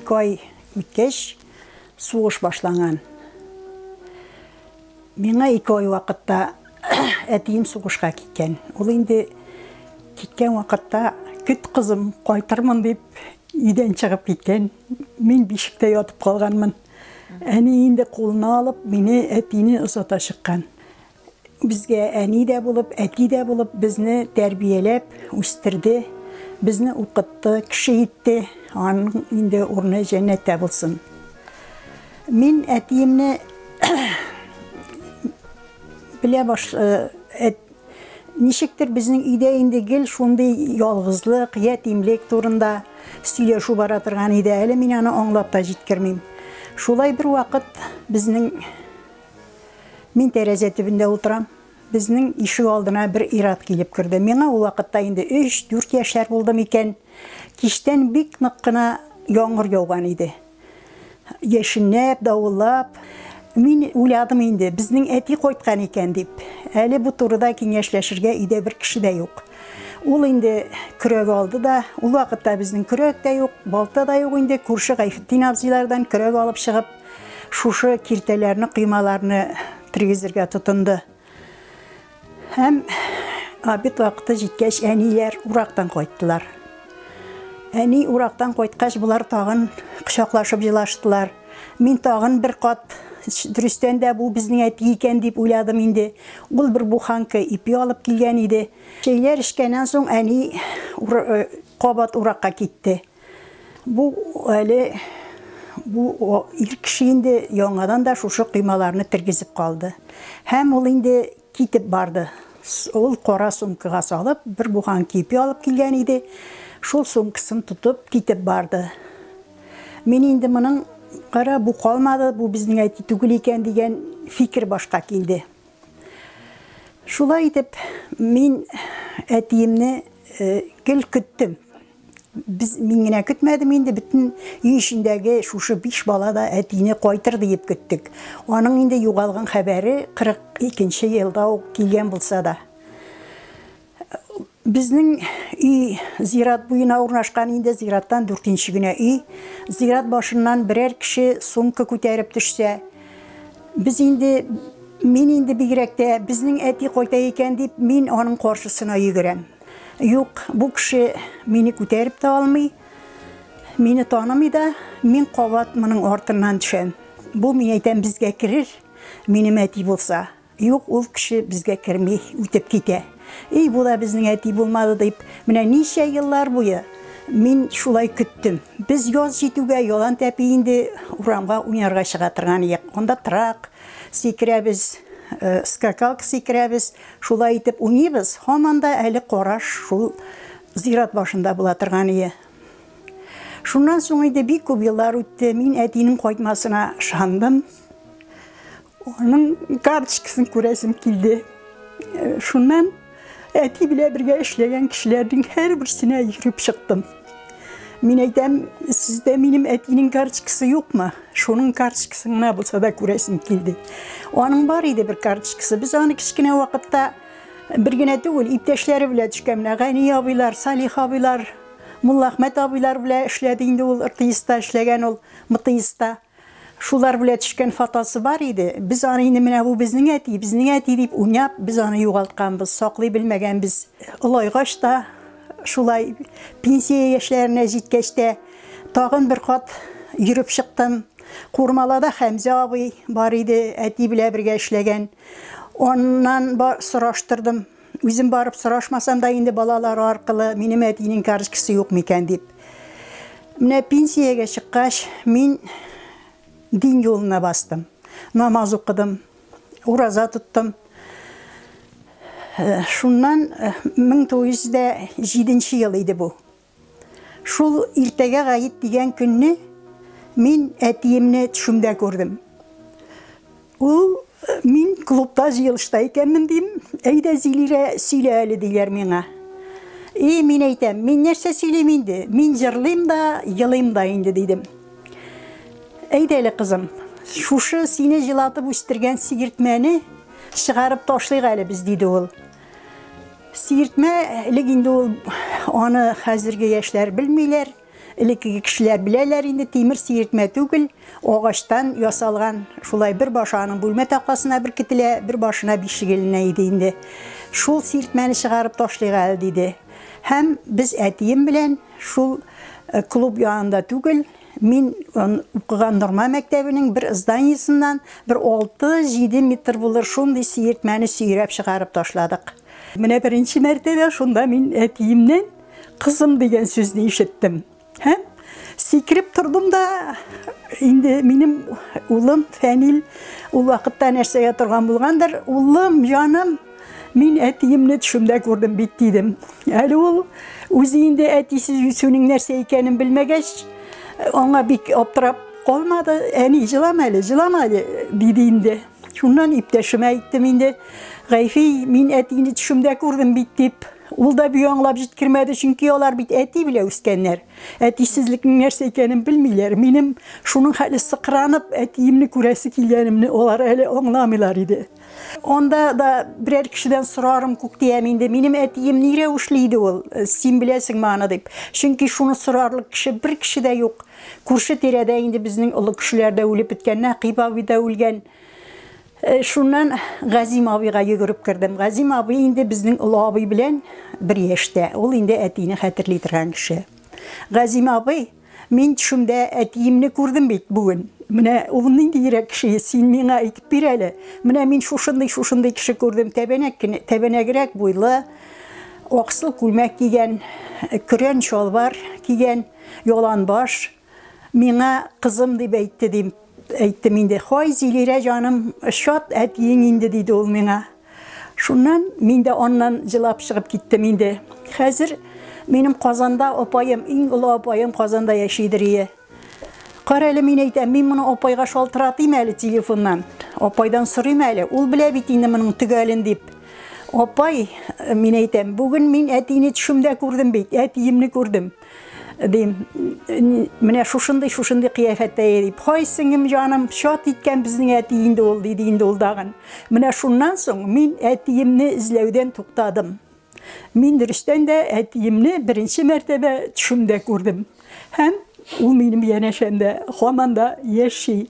2 ай үткәч, сугыш башланган. Миңа 2 ай вакытта әтием сугышка киткән. Ул инде киткән вакытта, көт, кызым, кайтырмын дип, өйдән чыгып киткән. Мин бишектә ятып калганмын. Әни инде кулына алып, мине, әтине озата чыккан. Безгә әни дә булып, әти дә булып, безне тәрбияләп үстерде, безне укытты, кеше итте. Аның инде урыны җәннәттә булсын. Мин әтиемне белә баш ничектер безнең өйдә инде гел шундый ялгызлык, ятимлек турында сөйләшү бара торган иде. Әле мин аны аңлап та җиткермим. Шулай бер вакыт безнең мин тәрәзә төбендә утырам. Безнең ишек алдына бер ир-ат килеп керде. Миңа ул вакытта инде 3-4 яшьләр булды микән. Кичтән бик нык кына яңгыр яуган иде. Яшенләп, давыллап. Мин уйладым инде, безнең әти кайткан икән дип. Әле бу турыда киңәшләшергә өйдә бер кеше дә юк. Ул инде көрәк алды да, ул вакытта безнең көрәк тә юк, балта да юк инде, күрше Гайфетдин абзыйлардан көрәк алып чыгып, шушы киртәләрне, коймаларны тергезергә тотынды. Һәм обед вакыты җиткәч, әниләр урактан кайттылар. Әни урактан кайткач, болар тагын кочаклашып елаштылар. Мин тагын бер кат, дөрестән дә бу безнең әти икән дип уйладым инде. Ул бер буханка ипи алып килгән иде. Чәйләр эчкәннән соң әни кабат уракка китте. Бу әле бу ир кеше инде яңадан да шушы коймаларны тергезеп калды. Һәм ул инде китеп барды. Ул кара сумкага салып, бер буханка ипи алып килгән иде. Шул сумкасын тотып китеп барды. Мин инде моның, кара, бу калмады, бу безнең әти түгел икән дигән фикер башка килде. Шулай итеп, мин әтиемне гел көттем. Без, мин генә көтмәдем инде, бөтен өй эчендәге шушы биш бала да әтине кайтыр диеп көттек. Аның инде югалган хәбәре 42 елда ук килгән булса да. Безнең өй зират буена урнашкан инде, зираттан дүртенче генә өй. Зират башыннан берәр кеше сумка күтәреп төшсә, без инде, мин инде бигрәк тә, безнең әти кайта икән дип, мин аның каршысына йөгерәм. Юк, бу кеше мине күтәреп тә алмый, мине танымый да, мин кабат моның артыннан төшәм. Бу, мин әйтәм, безгә керер, минем әти булса. Юк, ул кеше безгә керми, үтеп китә. Эй, бу да безнең әти булмады дип, менә ничә еллар буе мин шулай көттем. Без яз җитүгә ялан тәпи инде урамга уйнарга чыга торган идек. Анда трак сикерәбез, скакалка сикерәбез, шулай итеп уйныйбыз. Һаман да әле караш шул зират башында була торган иде. Шуннан соң инде бик күп еллар үтте. Мин әтинең кайтмасына ышандым. Аның карточкасын күрәсем килде. Шуннан әти белән бергә эшләгән кешеләрнең һәрберсенә йөреп чыктым. Мин әйтәм, сездә минем әтинең карточкасы юкмы? Шуның карточкасын гына булса да күрәсем килде. Аның бар иде бер карточкасы. Без аны кечкенә вакытта бер генә түгел, иптәшләре белән төшкән. Менә Гани абыйлар, Салих абыйлар, Муллахмәт абыйлар белән эшләде инде ул, РТСта эшләгән ул, МТСта. Шулар белән төшкән фотосы бар иде. Без аны инде менә бу безнең әти, безнең әти дип уйнап, без аны югалтканбыз, саклый белмәгәнбез. Олайгач та шулай пенсия яшьләренә җиткәч тә тагын бер кат йөреп чыктым. Курмалада Хәмзә абый бар иде, әти белән бергә эшләгән. Аннан сораштырдым. Үзем барып сорашмасам да инде балалар аркылы, минем әтинең карточкасы юк микән дип. Менә пенсиягә чыккач, мин дин юлына бастым. Намаз укыдым, ураза тоттым. Шуннан 1907 ел иде бу. Шул иртәгә гает дигән көнне мин әтиемне төшемдә күрдем. Ул мин клубта җыелышта икәнмен дим. Әйдә, Зилирә, сөйлә әле, диләр миңа. И мин әйтәм, мин нәрсә сөйлим инде? Мин җырлыйм да, елыйм да инде, дидем. Әйдә әле, кызым, шушы сине җылатып үстергән сигертмәне чыгарып ташлыйк әле без, диде ул. Сиертмә элек инде ул, аны хәзерге яшьләр белмиләр. Элеккеге кешеләр беләләр инде, тимер сиертмә түгел, агачтан ясалган. Шулай бер башы аның бүлмә тактасына беркетелә, бер башына бишек эленә иде инде. Шул сиертмәне чыгарып ташлыйк әле, диде. Һәм без әтием белән шул клуб янында түгел, мин укыган Норма мәктәбенең бер зданиесеннән бер 6-7 метр булыр шундый сиертмәне сөйрәп чыгарып ташладык. Менә беренче мәртәбә шунда мин әтиемнән кызым дигән сүзне ишеттем. Һәм сикереп тордым да, инде минем улым Фәнил ул вакытта нәрсәгә торган булгандыр, улым, җаным, мин әтиемне төшемдә күрдем бит, дидем. Әле ул үзе инде әтисез үсүнең нәрсә икәнен белмәгәч, аңа бик аптырап калмады. Әни, җылама әле, җылама әле, диде инде. Шуннан иптәшемә әйттем инде, Гайфи, мин әтине төшемдә күрдем бит, дип. Ул да бик аңлап җиткермәде, чөнки алар бит әти белән үскәннәр. Әтисезлекнең нәрсә икәнен белмиләр. Минем шуның хәтле сыкранып әтиемне күрәсе килгәнемне алар әле аңламыйлар иде. Анда да берәр кешедән сорарым күк диям инде, минем әтием ни рәвешле иде ул, син беләсеңме аны дип. Чөнки шуны сорарлык кеше бер кеше дә юк. Күрше тирәдә инде безнең олы кешеләр дә үлеп беткән, Нәкыйп абый да үлгән. Шуннан Газим абыйга йөгереп кердем. Газим абый инде безнең олы абый белән бер яшьтә. Ул инде әтине хәтерли торган кеше. Газим абый, мин төшемдә әтиемне күрдем бит бүген. Менә ул ниндиерәк кеше, син миңа әйтеп бир әле. Менә мин шушындый, шушындый кеше күрдем. Тәбәнәк кенә, тәбәнәгрәк буйлы, аксыл күлмәк кигән, көрән чалбар кигән, яланбаш. Миңа кызым дип әйтте, дим. Әйттем инде, хай, Зилирә җаным, чат әтиең инде, диде ул миңа. Шуннан мин дә аннан җылап чыгып киттем инде. Хәзер минем Казанда апаем, иң олы апаем Казанда яшидер ие. Кара әле, мин әйтәм, мин моны апайга шалтыратыйм әле телефоннан. Апайдан сорыйм әле, ул белә бит инде моның төгәлен дип. Апай, мин әйтәм, бүген мин әтине төшемдә күрдем бит, әтиемне күрдем. Дим, менә шушындый, шушындый кыяфәттә дип. Хай, сеңем җаным, чат иткән безнең әти инде ул, диде инде ул дагын. Менә шуннан соң мин әтиемне эзләүдән туктадым. Мин дөрестән дә әтиемне беренче мәртәбә төшемдә күрдем. Һәм ул минем янәшәмдә һаман да яши.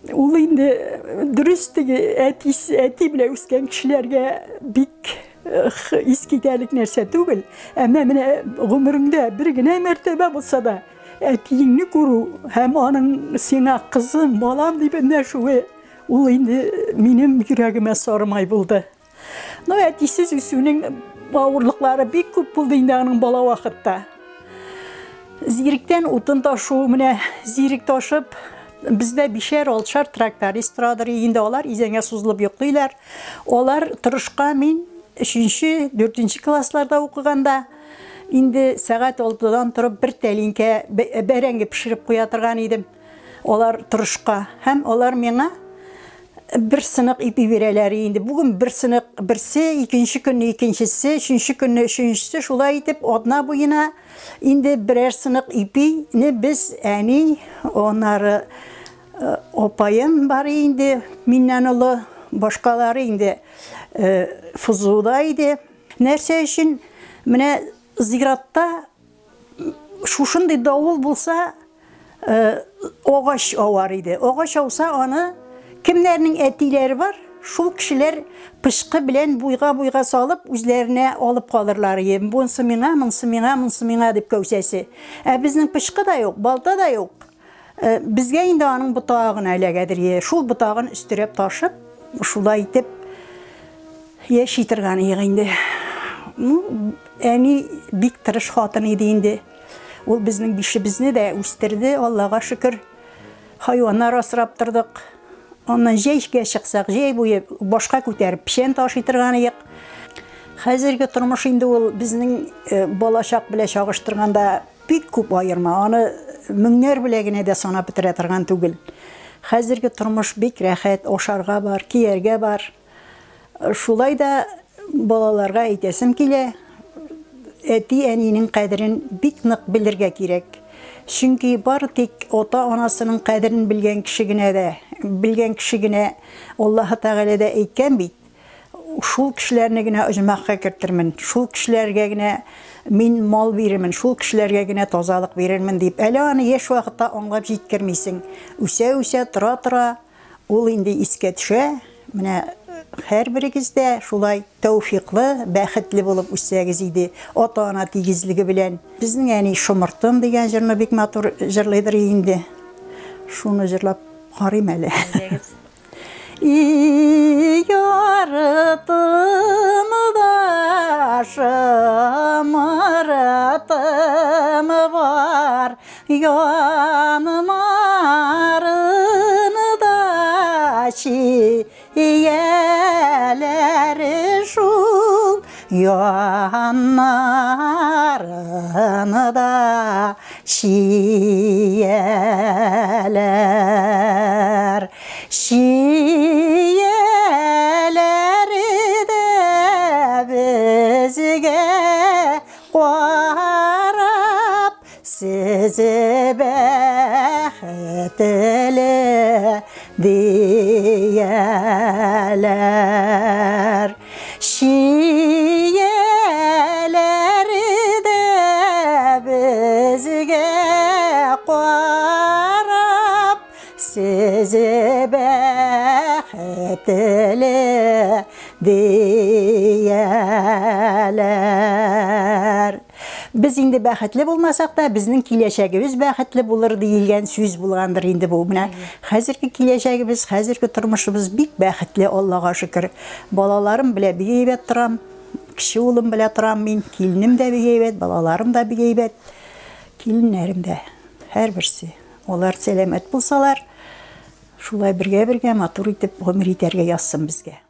Ул инде дөрес теге әтисе, әти белән үскән кешеләргә бик искитәлек нәрсә түгел. Әмма менә гомереңдә бер генә мәртәбә булса да әтиеңне күрү һәм аның сиңа кызым, балам дип эндәшүе, ул инде минем йөрәгемә сарымай булды. Ну, әтисез үсүнең авырлыклары бик күп булды инде аның бала вакытта. Зиректән утын ташу, менә зирек ташып, бездә бишәр, алтышар тракторист торадыр, инде алар изәнгә сузылып йоклыйлар. Алар торышка мин өченче, дүртенче классларда укыганда, инде сәгать алтыдан торып бер тәлинкә бәрәңге пешереп куя торган идем. Алар торышка һәм алар миңа бер сынык ипи бирәләр инде. Бүген бер сынык берсе, икенче көнне икенчесе, өченче көнне өченчесе, шулай итеп атна буена инде берәр сынык ипине без әни, аннары апаем бар инде, миннән олы, башкалары инде ФЗУда иде. Нәрсә өчен? Менә зиратта шушындый давыл булса, агач авар иде. Агач ауса, аны кемнәрнең әтиләре бар, шул кешеләр пычкы белән буйга-буйга салып, үзләренә алып калырлар иде. Монсы миңа, монсы миңа, монсы миңа дип кәүсәсе. Ә безнең пычкы да юк, балта да юк. Безгә инде аның ботагы гына эләгәдер. Шул ботагын өстерәп ташып, шулай итеп яши торган идек инде. Ну, әни бик тырыш хатын иде инде. Ул безнең бишебезне дә үстерде, Аллага шөкер. Хайваннар асрап тордык. Аннан җәйгә чыксак, җәй буе башка күтәреп печән ташый торган идек. Хәзерге тормыш инде ул безнең балачак белән чагыштырганда бик күп аерма. Аны меңнәр белән генә дә санап бетерә торган түгел. Хәзерге тормыш бик рәхәт, ашарга бар, кияргә бар. Шулай да балаларга әйтәсем килә, әти-әнинең кадерен бик нык белергә кирәк. Чөнки бары тик ата-анасының кадерен белгән кеше генә дә, белгән кеше генә Аллаһы Тәгалә дә әйткән бит, шул кешеләрне генә оҗмахка кертермен, шул кешеләргә генә мин мал бирермен, шул кешеләргә генә тазалык бирермен дип. Әле аны яшь вакытта аңлап җиткермисең. Үсә-үсә, тора-тора ул инде искә төшә. Менә һәрберегез дә шулай тәүфиклы, бәхетле булып үссәгез иде, ата-ана тигезлеге белән. Безнең әни Шомыртым дигән җырны бик матур җырлыйдыр инде. Шуны җырлап карыйм әле. Әйдәгез. Ярытым да шомыртым бар, яннарында чияләре шул, яннарында чияләр. Чияләре дә безгә карап, сез бәхетле дияләр. Чияләре дә безгә карап, сез бәхетле дияләр. Без инде бәхетле булмасак та, безнең киләчәгебез бәхетле булыр диелгән сүз булгандыр инде бу. Менә хәзерге киләчәгебез, хәзерге тормышыбыз бик бәхетле, Аллага шөкер. Балаларым белән бик әйбәт торам. Кече улым белән торам мин, киленем дә бик әйбәт, балаларым да бик әйбәт. Киленнәрем дә һәрберсе. Алар сәламәт булсалар, шулай бергә-бергә матур итеп гомер итәргә язсын безгә.